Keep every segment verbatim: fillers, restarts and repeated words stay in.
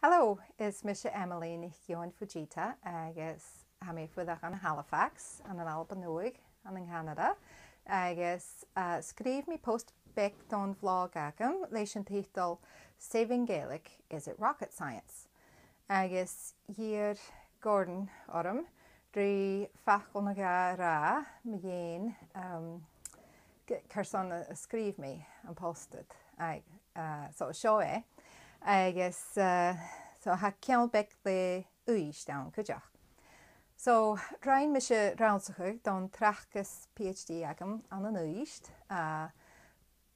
Hello, is mise Emily NicEòghainn Fujita agus tha mi a' fuireach ann an Halifax, ann an Alba Nuadh, ann an Canada, agus, uh, sgrìobh mi post beag don bhlog agam leis an tiotal Saving Gaelic, Is It Rocket Science? Agus dh'iarr Gordon orm ri facal no dhà a ràdh mu dheidhinn, um, c-, carson a, a sgrìobh mi am post ud. Ag-, uh, so seo e. Agus, uh, so tha ceangal beag le Uibhist ann cuideachd. So rinn mise rannsachadh don tràchdas PhD agam ann an Uibhist, uh,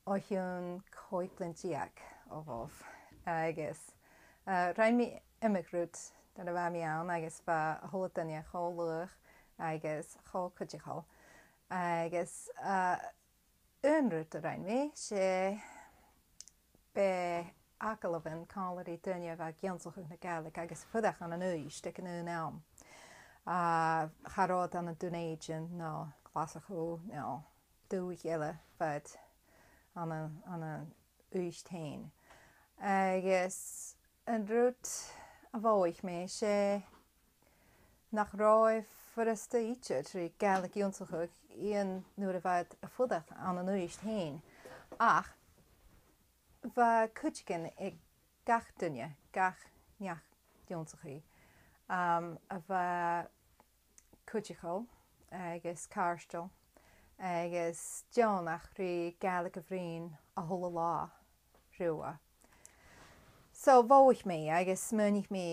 o chionn còig bliadhna deug o bhobh. Agus, uh, rinn mi iomadh rud nuair a bha mi ann, agus bha a h-uile duine cho laghach agus cho cuideachail. Agus, uh, aon rud a rinn mi, 's e b' e agallamhan còmhla ri daoine a bha ag ionnsachadh na Gàidhlig agus a' fuireach ann an Uibhist aig an aon àm. Uh, cha robh iad ann an Dùn Èideann no Glaschu no dùthaich eile, but ann an, ann an Uibhist fhèin. Agus an rud a mhothaich mi, 's e nach robh e furasta idir ri Gàidhlig ionnsachadh, eadhon nuair a bha iad a' fuireach ann an Uibhist fhèin. Ach bha cuideigin aig gach duine, gach neach-ionnsachaidh, um, a bha cuideachail agus càirdeil agus deònach ri Gàidhlig a bhruidhinn a h-uile là riutha. So mhothaich mi agus smaoinich mi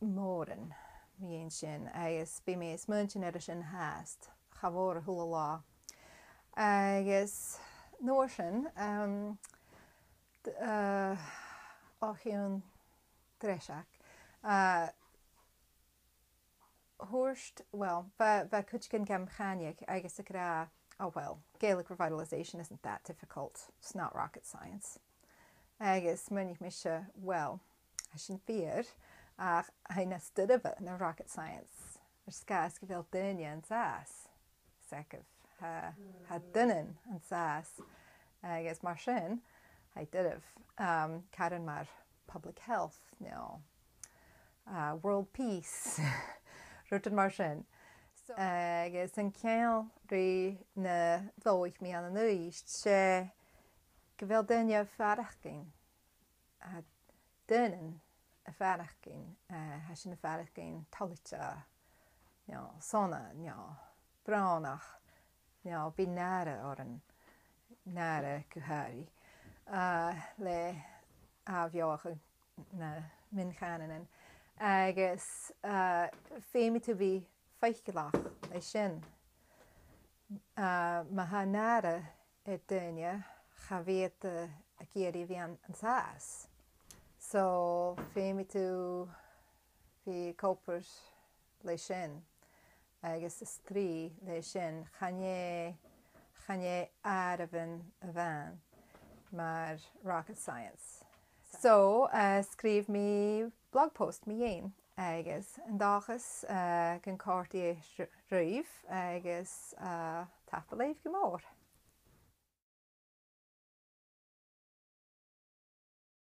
mòran mu dheidhinn sin, agus bidh mi a' smaointinn air sin fhathast, cha mhòr a h-uile là. Agus an uair sin, um, d-, uh, o chionn dreiseag, uh, thuirt, well, bha, bha cuideigin gam choinneachadh agus ag ràdh, "Oh well, Gaelic revitalisation isn't that difficult, it's not rocket science." Agus smaoinich mise, well, tha sin fìor, ach tha e nas duilghe na rocket science, air sgàth 's gu bheil daoine an sàs. 'S e, tha, tha daoine an sàs. Agus mar sin, tha e duilich, um, caran mar public health, no, uh, world peace, rudan mar sin. So, agus an ceangal ri na mhothaich mi ann an Uibhist, 's e gu bheil daoine a' faireachdainn, uh, daoine a' faireachdainn, uh, tha sinn a' faireachdainn toilichte, no sona, no brònach, no bidh nàire oirnn, nàire gu h-àraidh, uh, le ath-bheothachadh na mion-chànanan. Agus, uh, feumaidh tu bhith faiceallach leis sin. Uh, ma tha nàire air daoine, cha bhi iad, uh, ag iarraidh a bhith an, an sàs. So feumaidh tu bhith ag obair leis sin agus a' strì leis sin. Chan e, chan e àireamhan a-mhàin mar rocket science. So, uh, sgrìobh mi blog post mu dheidhinn, agus an dòchas, uh, gun còrd e ri-, ribh, agus, uh, tapadh leibh gu mòr.